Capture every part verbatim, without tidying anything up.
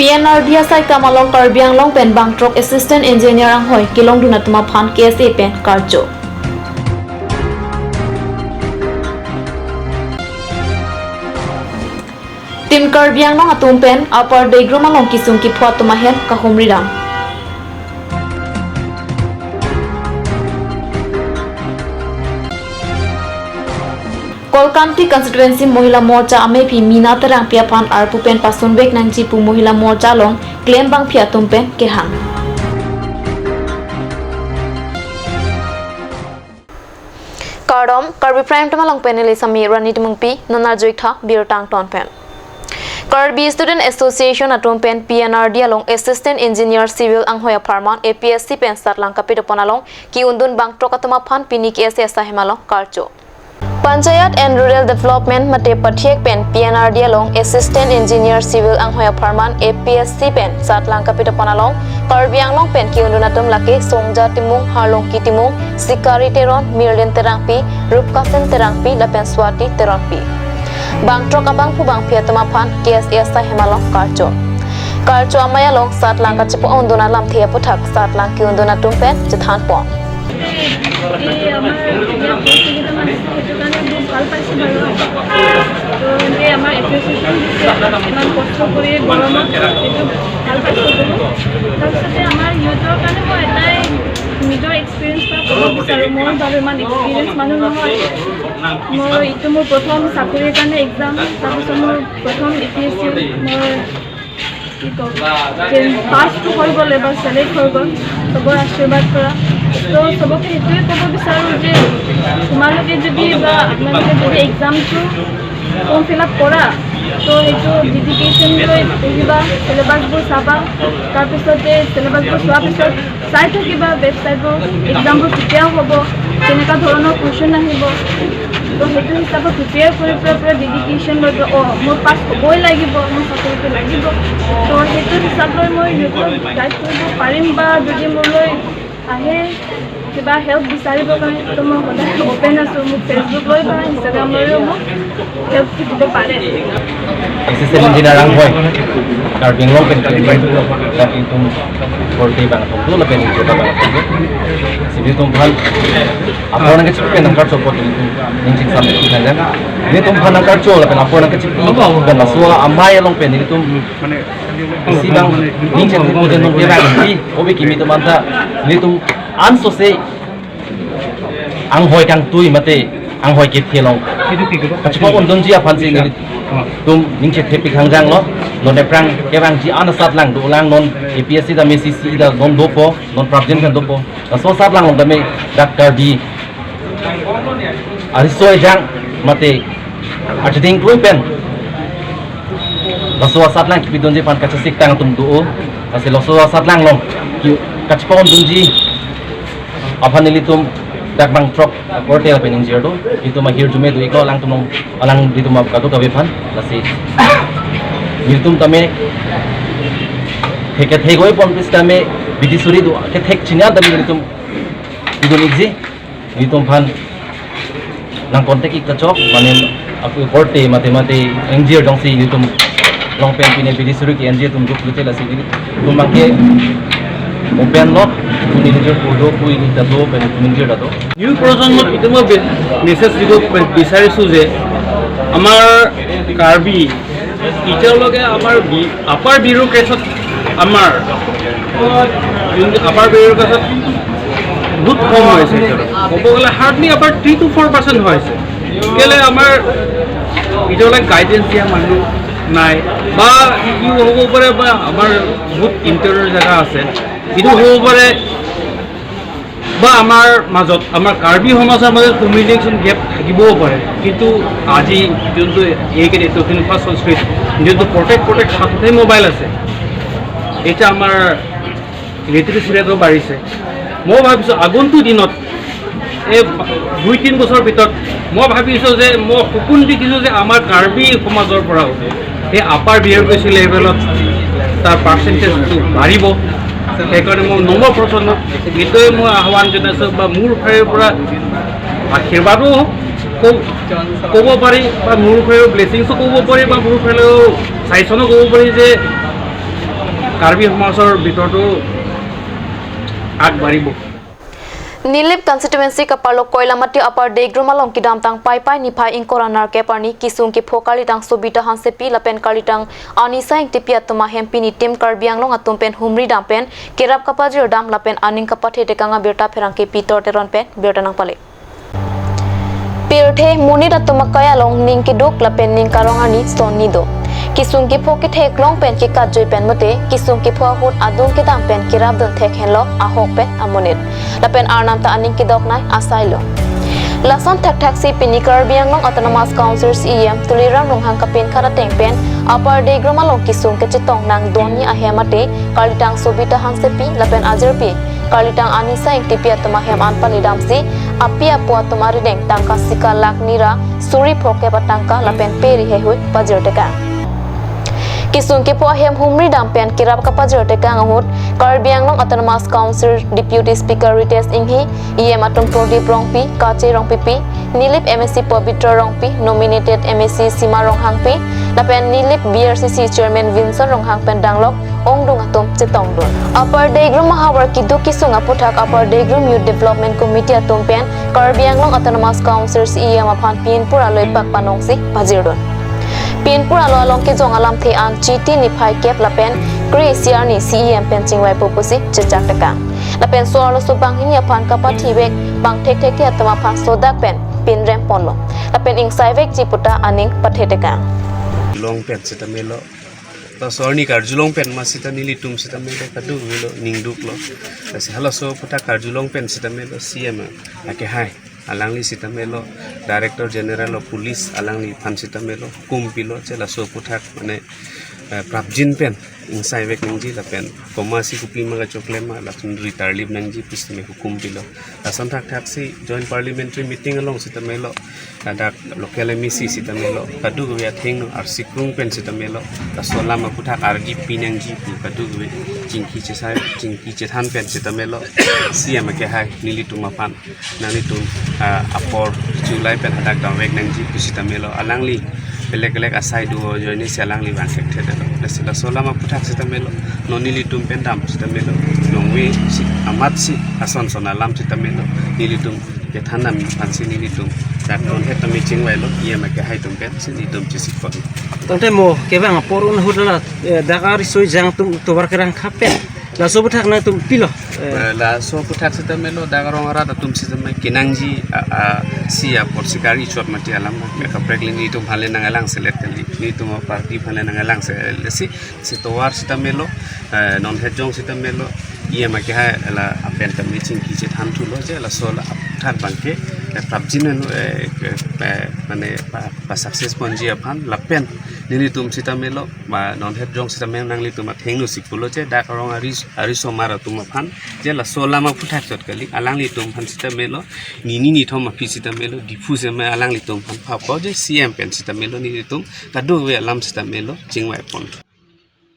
P N R D asai kam along Karbi Anglong pen bangthrok Assistant Engineer anghoi kelongdun atum aphan K S A pen karcho. Team Karbi Anglong atum pen Upper Degrum along kisung kipho atum ahem kahumri dam. Kolkanti Constituency Mohila Morcha amephi Mina Terangpi aphan arpu pen pasunvek nangji pu Mohila Morcha along klembangpi atum pen kehang. Kardom, Karbi Prime Time along pen neli Sami Rani Timungpi, non arjuik tha birta angton pen. Karbi Student Association atum pen P N R D along Assistant Engineer Civil anghoi apharman A P S C pen satlang kapitopon along ki-undun bangthrok atum aphan pini K S A asai hem along karcho. Panchayat and Rural Development mate pathiek pen P N R D along Assistant Engineer Civil anghoi apharman A P S C pen satlang kapitopon along Karbi Anglong pen ki-undun atum lake Songja Timung, Harlongki Timung, Sikari Teron, Mirlin Terangpi, Rupkasen Terangpi lapen Swati Teronpi. Bangthrok abangphu bangphi atum aphan K S A asai hem along karcho. Karcho amei along satlang kachepa-undun alamthe aputhak satlang ki-undun atum pen chethanpon. এই আমাৰ ইয়াত বস্তু কেইটামান আছে, সেইটো কাৰণে বহুত ভাল পাইছোঁ বাৰু। তো, এনেকৈ আমাৰ এপ্ৰিচিয়েশ্যন দিছে, ইমান কষ্ট কৰি গৰমত এইটো ভাল পাইছোঁ বহুত। তাৰপিছতে আমাৰ ইউথৰ কাৰণে মই এটাই নিজৰ এক্সপিৰিয়েঞ্চ এটা ক'ব বিচাৰোঁ। মই বাৰু ইমান এক্সপিৰিয়েঞ্চ মানুহ নহয়। মই, এইটো মোৰ প্ৰথম চাকৰিৰ কাৰণে এক্সাম, তাৰপিছত মোৰ প্ৰথম এ পি এছ চি মই কি ক'ম, যে পাছ হৈ গ'ল, এবাৰ ছিলেক্ট হৈ গ'ল, চবৰে আশীৰ্বাদ কৰা। তো চবকে সেইটোৱে ক'ব বিচাৰোঁ যে তোমালোকে যদি বা আপোনালোকে যদি এক্সামটো ফৰ্ম ফিল আপ কৰা, তো সেইটো ডেডিকেশ্যন লৈ পঢ়িবা, চিলেবাছবোৰ চাবা, তাৰপিছতে চিলেবাছবোৰ চোৱাৰ পিছত চাই থাকিবা ৱেবছাইটবোৰ, এক্সামবোৰ কেতিয়া হ'ব, কেনেকুৱা ধৰণৰ কুৱেশ্যন আহিব। তো সেইটো হিচাপত প্ৰিপেয়াৰ কৰি পেলাই পূৰা ডেডিকেশ্যন লৈ পেলাই, "অ, মোৰ পাছ হ'বই লাগিব, মোৰ চাকৰিটো লাগিব।" তো সেইটো হিচাপ লৈ মই ইউথক গাইড কৰিব পাৰিম বা যদি মোলৈ আহে, কিবা হেল্প বিচাৰিবৰ কাৰণে, তো মই সদায় অ'পেন আছোঁ। মোক Facebook লৈ বা Instagram লৈও মোক হেল্প দিব পাৰে। Assistant Engineer anghoi, Karbi Anglong pen Karbi, Karbi atum korte bang atum tu lapen N G O bang atum tu. Si nelitum aphan apor nangkachepik pen nangkarcho apot nelitum ning chingsam nelitum nangdang. Nelitum aphan nangkarcho lapen apor nangkachepik pen laso amei along pen nelitum isi bang ning chingthek pu jen nong kevang si, obi kimi atum anta nelitum ansose anghoi kangtui mate anghoi kethe along kachepa-undunji aphan si nelitum ning chingthekpik hangjang lo. Non aphrang kevangji an asatlang dolang, non A P S C ta me C C ta non dopo, non prapjin kan dopo. Laso asatlang along tame dak Karbi ariso ejang mate acheding kroi pen laso asatlang kipidunji aphan kachesik tang atum do. Lasi laso asatlang along ki kachepa-undunji aphan nelitum dak bangthrok korte lapen ingjir do. Itum ahirjume do-iklo alangtum along, alanglitum kadokave aphan. Lasi nelitum tame thek kethek oi pon pis tame bidi suri do kethek chini an tame nelitum pidun-ikji. Nelitum aphan nang contact ik ta chok, mane apu korte mate mate ingjir jongsi nelitum along pen pine bidi suri ke ingjir atum duk lute lasi nelitum abangke open lo, nelitum ingjir pu do, pu ini ta do, pen ingjir ta do. New প্ৰজন্মত এইটো মই বে-, মেছেজ দিব বি-, বিচাৰিছোঁ যে আমাৰ কাৰ্বি এতিয়ালৈকে আমাৰ বি-, আপাৰ বিউৰোক্ৰেছত আমাৰ যোনটো আপাৰ বিউৰোক্ৰেছত বহুত কম হৈছে। ক'ব গ'লে হাৰ্ডলি আমাৰ থ্ৰী টু ফ'ৰ পাৰ্চেণ্ট হৈছে। কেলে আমাৰ এতিয়ালৈকে গাইডেন্স দিয়া মানুহ নাই বা ইউ হ'ব পাৰে বা আমাৰ বহুত ইণ্টেৰিয়ৰ জেগা আছে, এইটো হ'ব পাৰে বা আমাৰ মাজত, আমাৰ কাৰ্বি সমাজৰ মাজত কমিউনিকেশ্যন গেপ থাকিবও পাৰে, কিন্তু আজি যোনটো এ কে ডি, দক্ষিণ ফাৰ্ষ্ট সংস্কৃত, যোনটো প্ৰত্যেক প্ৰত্যেক হাততে মোবাইল আছে, এতিয়া আমাৰ লিটাৰেচি ৰেটো বাঢ়িছে। মই ভাবিছোঁ আগন্তুক দিনত এই দুই তিনি বছৰৰ ভিতৰত মই ভাবিছোঁ যে মই সপোন দেখিছোঁ যে আমাৰ কাৰ্বি সমাজৰ পৰাও এই আপাৰ বিউৰোক্ৰেচি লেভেলত তাৰ পাৰ্চেণ্টেজটো বাঢ়িব। সেইকাৰণে মই নৱ প্ৰজন্মক এইটোৱে মই আহ্বান জনাইছোঁ বা মোৰ ফালৰ পৰা আশীৰ্বাদো ক-, ক'ব পাৰি বা মোৰ ফালৰ ব্লেচিংছো ক'ব পাৰি বা মোৰ ফালৰ ছাজেশ্যনো ক'ব পাৰি যে কাৰ্বি সমাজৰ ভিতৰতো আগবাঢ়িব। Nilip constituency kaparlo Koilamati Upper Degrum along kedamtang Paipai niphai ingkoi ra nerkep arni kesung kepho karlitang Sobita Hansepi lapen karlitang Anisa Engtipi atum ahem pini Team Karbi Anglong atum pen humri dam pen kerap kapajir dam lapen aning kapathe tekang abirta pherangke Peter Teron pen birta nangpale. Pirthe monit atum akai along ning keduk lapen ning karong arni son ni do. Kesung kepho ketheklong pen kekatjui pen mate kesung kepho ahut adung kedam pen kerap dun thek henlo ahok pen amonit. Lapen arnam ta aning kedoknei asai lo. Lason thakthaksi pini Karbi Anglong Autonomous Council C E M Tuliram Ronghang kapinkhat ateng pen Upper Degrum along kesung kechetong nangdunji ahem mate karlitang Sobita Hansepi lapen ajirpi karlitang Anisa Engtipi atum ahem an pali damsi api apo atum arideng tangka sika lakh nira suri phokep atangka lapen pe ri heihui pajir tekang. Kesung kepho ahem humri dam pen kerap kapajir tekang ahut Karbi Anglong Autonomous Council Deputy Speaker Ritesh Enghi, E M atum Prodip Rongpi, Kache Rongpipi, Nilip M A C Pabitra Rongpi, nominated M A C Sima Ronghangpi, lapen Nilip B R C C Chairman Vinson Ronghang pen danglok ongdung atum chetongdun. Upper Degrum ahavar keduk kesung aputhak Upper Degrum Youth Development Committee atum pen Karbi Anglong Autonomous Council C E M aphan pinpur aloipak panongsi pajirdun. Pinpur alo along kejong alamthe an Chiti niphai kep lapen kre-isi arni C E M pen chingvaipo pusi chechak tekang. Lapen so-arloso banghini aphan kapathivek bang thekthekthe atum aphan sodak pen pinrem ponlo. Lapen ingsaivekji puta aning pathe tekang. Long pen sita melo. Laso arni karjulong pen ma sita nelitum sita melo, kadokave lo, ningduklo. Lasi halaso aputhak karjulong pen sita melo C E M akehai. Alangli sita melo, Director General of Police alangliphan sita melo, hukum pilo, che laso aputhak mane, eh, prapjin pen ingsaivek nangji lapen komatsi kopima kachoklem ma latum ri tarlip nangji pu sita me hukum pilo. Lason thakthaksi Joint Parliamentary Meeting along sita melo, ladak local M A C sita melo, kadokave athengno arsikrung pen sita melo, laso alam aputhak argi pi nangji pu kadokave chingki chesai, chingki chethan pen sita melo, C E M akehai nelitum aphan nanglitum, ah, apor chulai pen hadak damvek nangji pu sita melo, alangli belek belek asai do ajoine si alangli vang thekthe detlo. Lasi laso alam aputhak sita melo, non nelitum pen dam sita melo, longve si amatsi ason son alam sita melo, nelitum kethan dam aphansi nelitum dak non het tame chingvailo, E M akehai atum pensi nelitum chesik pon. Tangte mo kevang apor un ahut la, eh, dak ariso ejang atum tovar kerang khape. Laso aputhak nangtum pilo. Eh. Eh, laso aputhak sita melo dak arong arat atum sita me kenangji a, a, si apor sikari chot mati alam me kaprek le nelitum aphan le nangalang selet kali. Nelitum party aphan le nangalang selet si, si tovar sita melo, eh, non het jong sita melo. E M akehai la apen tame chingki chethan thulo je laso aputhak abangke, eh, prapjin no, eh, eh, eh, mane pa, pa success ponji aphan lapen nelitum sita melo. Ma non het jong sita me nanglitum athengno si pulo je dak arong ari, arisomar atum aphan je laso alam aputhak chot kali, alanglitum aphan sita melo, nini nithom aphi sita melo, Diphu seme alanglitum aphan phapo je C E M pen sita melo, nelitum kadokave alam sita melo chingvai pon.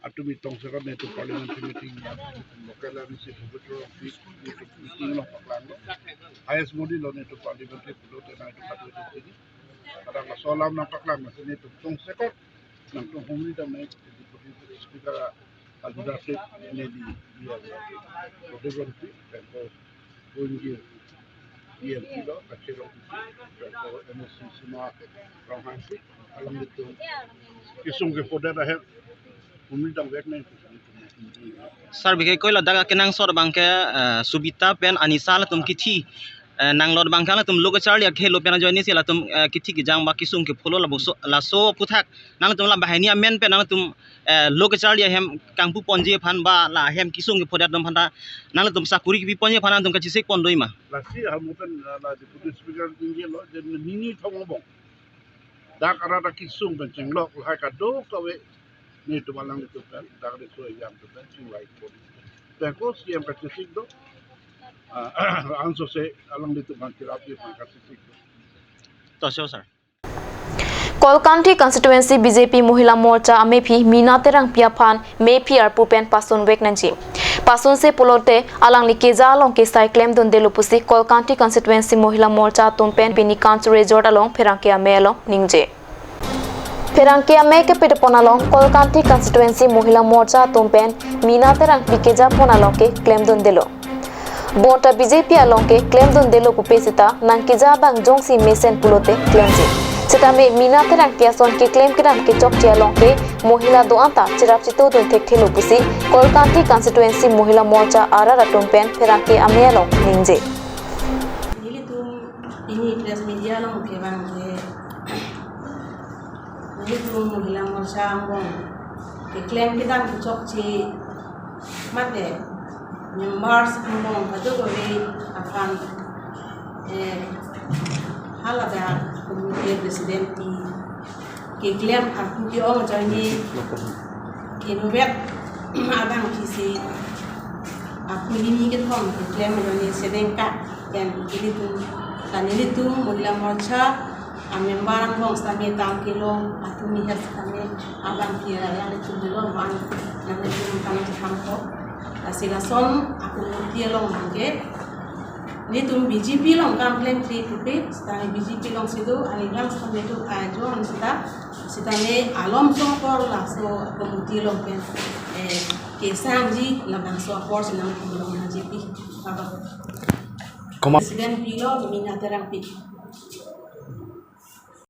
Atum itong sekot netum parliamentary meeting, local M A C, Pabitra Rongpi, netum meeting lo paklanglo. Highest modi lo netum parliamentary pulo tena itu patu itu sini. Kadang laso alam nangpaklang nasi netum tong sekot. Nangtum humri dam nai Deputy Speaker a leadership neli dia Prodip Rongpi, pengko Punji E M pilo, Kache Rongpi, pengko M A C Sima Ronghangpi, alanglitum kesung kepho det ahem humri damvek nai. Sir, bike koi ladak kenangsot abangke, eh, Sobita pen Anisa latum kithi, eh, nanglot abangke latum lo kacharli akhei lo pen ajoine si latum, eh, kithi kejang ba kesung kepho lo labuso, laso aputhak nangtum la banghini amen pen nangtum, eh, lo kacharli ahem kangpu ponji aphan ba la ahem kesung kepho det atum aphan ta nangtum sakuri kepi ponji aphan nangtum kachesik pon do-i ma? Lasi amu pen la Deputy Speaker tinggi lo, je nini thong obong. Dak arat akesung pen chenglok lahai kadokave netum alanglitum pen, dak riso ejang atum pen chingvai pon. Pengko C E M kachesik do. Ah, anso se alanglitum aphan kerapji aphan kachesik do. To, sure, sir. Kolkanthi Constituency B J P Mohila Morcha amephi Mina Terangpi aphan mephi arpu pen pasunvek nangji. Pasunse pulote alangli keja along kesai klemdundelo pusi Kolkanthi Constituency Mohila Morcha atum pen pini Kanchu Resort along pherangke amei along ningje. Pherangke amei kepedapon along Kolkanthi Constituency Mohila Morcha atum pen Mina Terangpi kejapon along ke klemdundelo. Bonta B J P along ke klemdundelo pupe seta nangkeja abang jongsi mesen pulote klemji. Setame Mina Terangpi ason keklem kedam kechokche along ke mohila do-an ta cherap chetodun thekthelo pusi Kolkanthi Constituency Mohila Morcha arat atum pen pherangke amei along ningje. Nelitum pini press media along kevang ke nelitum Mohila Morcha angbong keklem kedam kechokche mate members angbong kadokave aphan, eh, haladak committee president pi keklem arpu ke-ong ajoine inutvet abang kisi arpu hini kethom keklem ajoine sedengka pen nelitum, ta nelitum Mohila Morcha amember angbong setame tang kelong atum ni het setame abang ke yang nelitum delo man nelitum kanang thampo. Lasi lason akumoti along abang ke nelitum B J P along kam klemkle pupe, setame B J P alongsi do, ani abang setame do ajo an seta, setame alom song apor laso akumoti along pen, eh, kesangji labangso apor si nangtum along nangjepi. Baba. Koma- President pilo Mina Terangpi.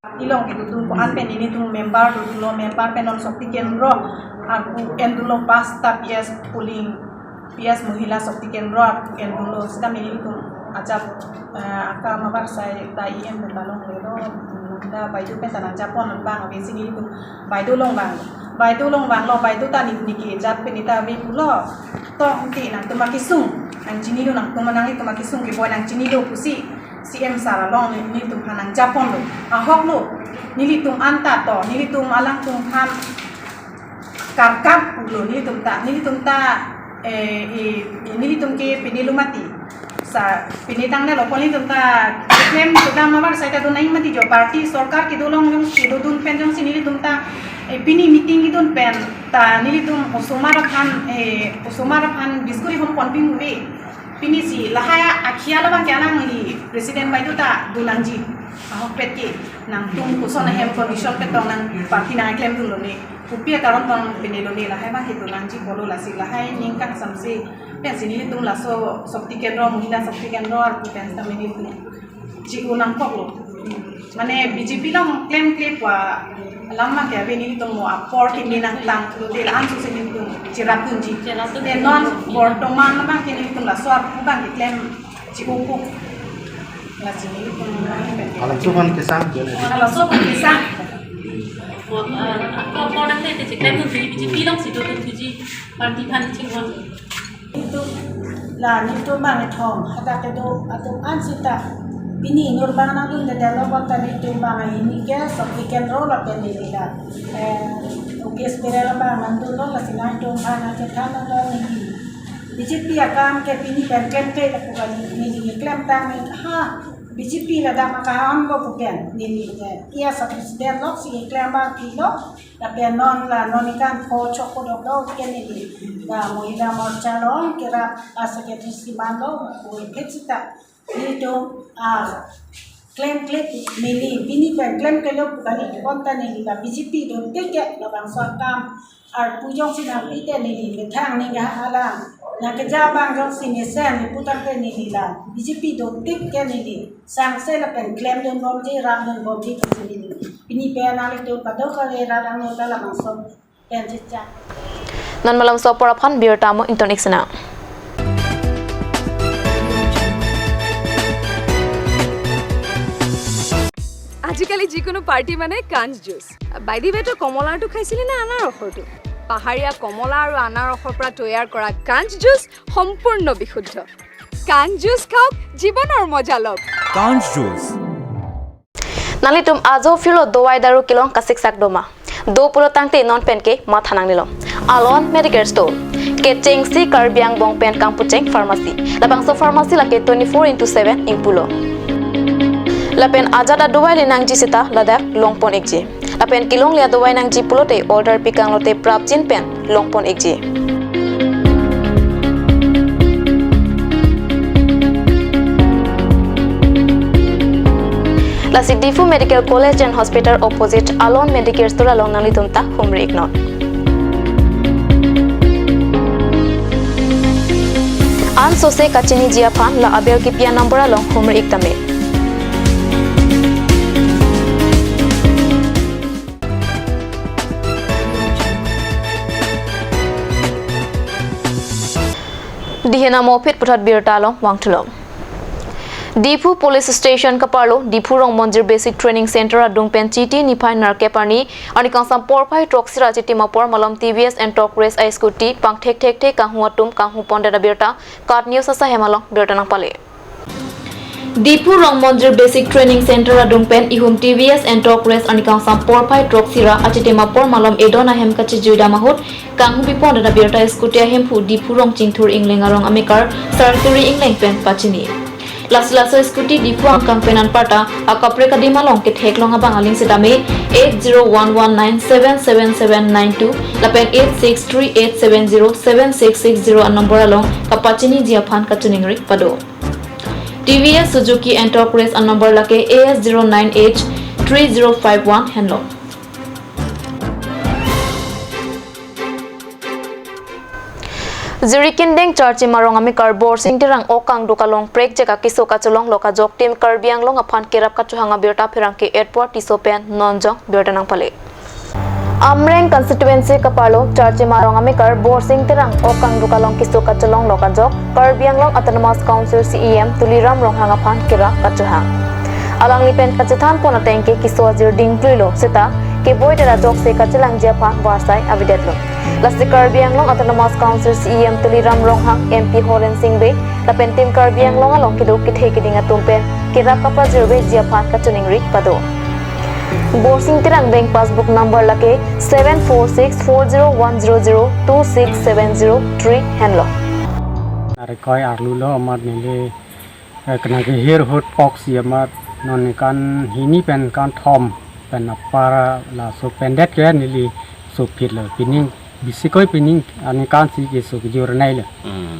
Party along kedodun ko-an pen nelitum member dodunlo, member pen non Shakti Kendro arpu endunlo, pasta P S polling, P S Mohila Shakti Kendro arpu endunlo, seta nelitum ajat, eh, akam avarsai ta E M pen ta longlelo, ta baideo pen ta nangjapon abang ave si nelitum baideo along vang, baideo along vanglo, baideo ta neli kejat pen ta ave pulo, to, ante nangtum akesung nangchinilo, nangtum nanglitum akesung keboi nangchinilo pusi C M sir along neli, nelitum aphan nangjaponlo. Ahoklo, nelitum anta to, nelitum alangtum aphan karkap pulo, nelitum ta, nelitum ta, eh, eh, nelitum ke pini lumati. Sa pini tangdetlo, nelitum ta klem kedam avarsai ta do nangji mati jo, party sorkar kedo along jong kedodun pen jongsi nelitum ta, eh, pini meeting kedun pen ta nelitum osomar aphan, eh, osomar aphan biscuit hom ponpinve. Pinisi lahai akhia labang ke alangli president baideo ta do nangji. Ahokpet ke nangtum koson ahem condition pen tong nang party nangklemdunlone, kopi akaron tong pinelone, lahai abang ke do nangji pulo, lasi lahai ning kangsamse pensi nelitum laso Shakti Kendro, Mohila Shakti Kendro arpu pen setame nelitum chi-o nangkoklo. Mane B J P along klemkle pu alam abang ke ave, nelitum mo apor kimi nangtanglo, te la-an susi nelitum cherapdunji. Cherapdun. Te non bortoman abang ke nelitum laso arpu abang ke klem chi-o ko. Lasi nelitum abang ke. Alam so aphan kesang. Alam so aphan kesang. Mo, eh, apor apor nangte te klemdunji, B J P alongsi dodunji, party aphan chingvang. Nelitum la nelitum abang kethom hadak kedo atum an seta pini inut abang nangdundetlo, bonta nelitum abang hini ke Shakti Kendro lapen neli la, eh, O K S Perel abang nangdunlo, lasi nangtum aphan nangchethan nanglo neli. B J P akam ke pini pen klemkle lapu kali, neli klemtang neli ha B J P ladak maka han bo pu pen neli, eh, iya sa president loksi klem abang pilo. Lapen non la non ikan ko chok ko dok dok ke neli la Mohila Morcha along kerap a secretary si manlo, ko ipit seta nelitum a klemkle neli pini pen klemkle lo pu kali, bonta neli la B J P dotik ke labangso akam arpu jongsi nangpi te neli methang ning ha alang nangkeja abang jongsi mesen pu tangte neli la B J P dotik ke neli sangse lapen klemdunbomji, rapdunbomji pusi neli pini pen nanglitum kadokave rat angno ta labangso pen chechak. Non malomso apor aphan birta mo ington ik sena. আজিকালি যিকোনো পাৰ্টি মানে কাঞ্চ জুচ। বাইদেৱে তো কমলাৰটো খাইছিলে নে আনাৰসৰটো? পাহাৰীয়া কমলা আৰু আনাৰসৰ পৰা তৈয়াৰ কৰা কাঞ্চ জুচ সম্পূৰ্ণ বিশুদ্ধ। কাঞ্চ জুচ খাওক, জীৱনৰ মজা লওক। Kanch juice. Nanglitum ajo phirlo dovai daru kelong kasiksak doma? Do pulo tangte non pen ke matha nangnelo. Alon Medicare Store. Kechengsi Karbi angbong pen kangpucheng pharmacy. Labangso pharmacy lake twenty-four into seven ingpulo. Lapen ajat adovai le nangji seta ladak longpon ikji. Lapen kelongle adovai nangji pulote order pikanglote prapjin pen longpon ikji. Lasi Diphu Medical College and Hospital opposite Alon Medicare Store along nanglitum ta humri iknon. An sose kachiniji aphan la abel kipi a-number along humri ik tame. Dihen amo aphi puthot birta along vangthulo. Diphu Police Station kaparlo Diphu Rongmonjir Basic Training Center adung pen Chiti niphai nerkep arni, arni kangsam porphai throksi ra achitim apor malom T V S Ntorq Race a-scooty pangthek thekthe kanghu atum kanghu pondet abirta KAT News asahem along birta nangpale. Diphu Rongmonjir Basic Training Center adung pen ihum T V S Ntorq Race arni kangsam porphai throksi ra achitim apor malom edon ahem kachijui dam ahut kanghu pipondet abirta scooty ahemphu Diphu Rongchingthur Engleng arong amekar Sarkiri Engleng pen pachini. Laso laso scooty Diphu angkang pen anparta akaprek adim along ketheklong abang aling sitame eight zero one one nine seven seven seven nine two lapen eight six three eight seven zero seven six six zero a-number along kapachiniji aphan kachiningri pado. T V S Suzuki Ntorq Race a-number lake A S zero nine H three zero five one henlo. Jirikindeng Charchim arong amekar Borsing Terang ok kangduk along prekjek akeso kachelonglok ajok Team Karbi Anglong aphan kerap kachohang abirta pherangke Edward Tisso pen nonjong birta nangpale. Amreng constituency kaparlo Charchim arong amekar Borsing Terang ok kangduk along keso kachelonglok ajok Karbi Anglong Autonomous Council C E M Tuliram Ronghang aphan kerap kachohang. Alangli pen kachethan pon ateng ke keso ajir dingtruilo seta keboi dera ajok se kachelangji aphan varsai avedetlo. Lasi Karbi Anglong Autonomous Council C E M Tuliram Ronghang, M P Horen Sing Bey lapen Team Karbi Anglong along kedo kethe keding atum pen kerap kapajirveji aphan kachiningri pado. Borsing Terang bank passbook number lake seven four six four zero one zero zero two six seven zero three henlo. Narikoi arlulo amat neli, eh, kena kehir ahut poksi amat non ningkan hini pen ningkan thom pen apar laso pendet ke neli sophitlo pining bisikoi pining aningkan si keso kejur nailo. Hmm.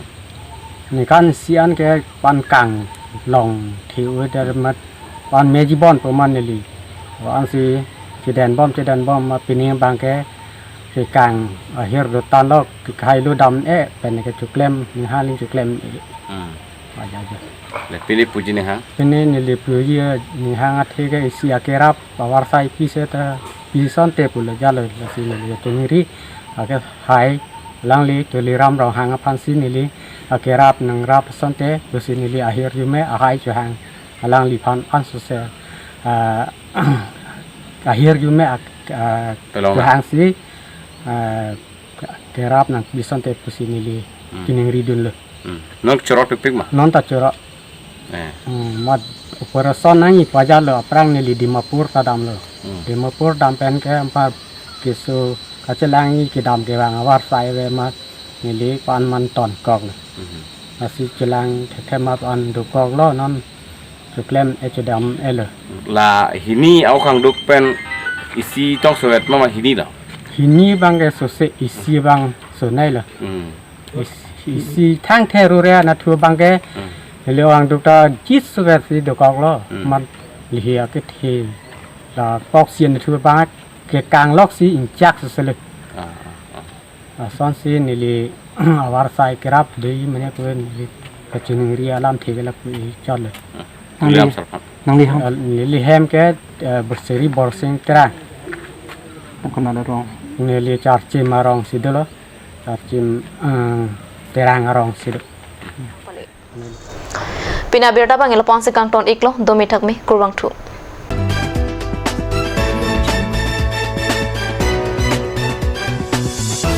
Ningkan isi an ke pan kanglong thiu der amat pan meji bon pu amat neli. Ansi chedon bom chedon bom ma pining abang ke kekang ahir do tanlo kekhai lo dam-e pen kechoklem nihali choklem-e. Hmm. Aja aja. Le pini puji ninghang? Pini neli puji ninghang athe ke isi akerap avarsai pi seta pi asonte pulo jalo lasi neli chiningri ake hai alangli Tuliram Ronghang aphansi neli akerap nangrap asonte pusi neli ahirjume ahai chohang alangliphan ansose, ah, ahirjume ak-, ah, Tolong. Chohangsi, ah, kerap nangpi asonte pusi neli Hmm. chiningridunlo. Hmm. Non choro pipik ma? Non ta choro. Eh. Hmm, mat operation nangji pajalo aphrang neli Dimapur ta damlo. Hmm. Dimapur dam pen ke ampa keso kachelangji kedam kevang avarsai ave amat neli pan man tonkoklo. Mhm. Lasi chelang thekthe amat an dokoklo non choklem-e chedam-elo. La hini ok kangduk pen isi tong sovet ma ma hini lo? Hini abang ke sose isi abang sonailo. Hmm. Is-, isi thangthe rure anathu abang ke. Hmm. Neli ok kangduk ta jit sovet si dokoklo. Hmm. Mat lihi akethe la poksi anathu abang ke kanglok si ingchak sesele. Ah, ah, ah. Asonsi neli avarsai kerap dei mane ko neli kachiningri alamthe ke lapu-i chotlo. Hmm. Nangli, Tuliram Sarpan. Nangli hem? Ah, neli hem ke, eh, Berseri Borsing Terang. Bukan ada dong. Neli Charchim arongsi dolo. Charchim, eh, Terang arongsi do. Pini abirta abang ilo ponsi kangton iklo, domi thakmi, kurvangthu.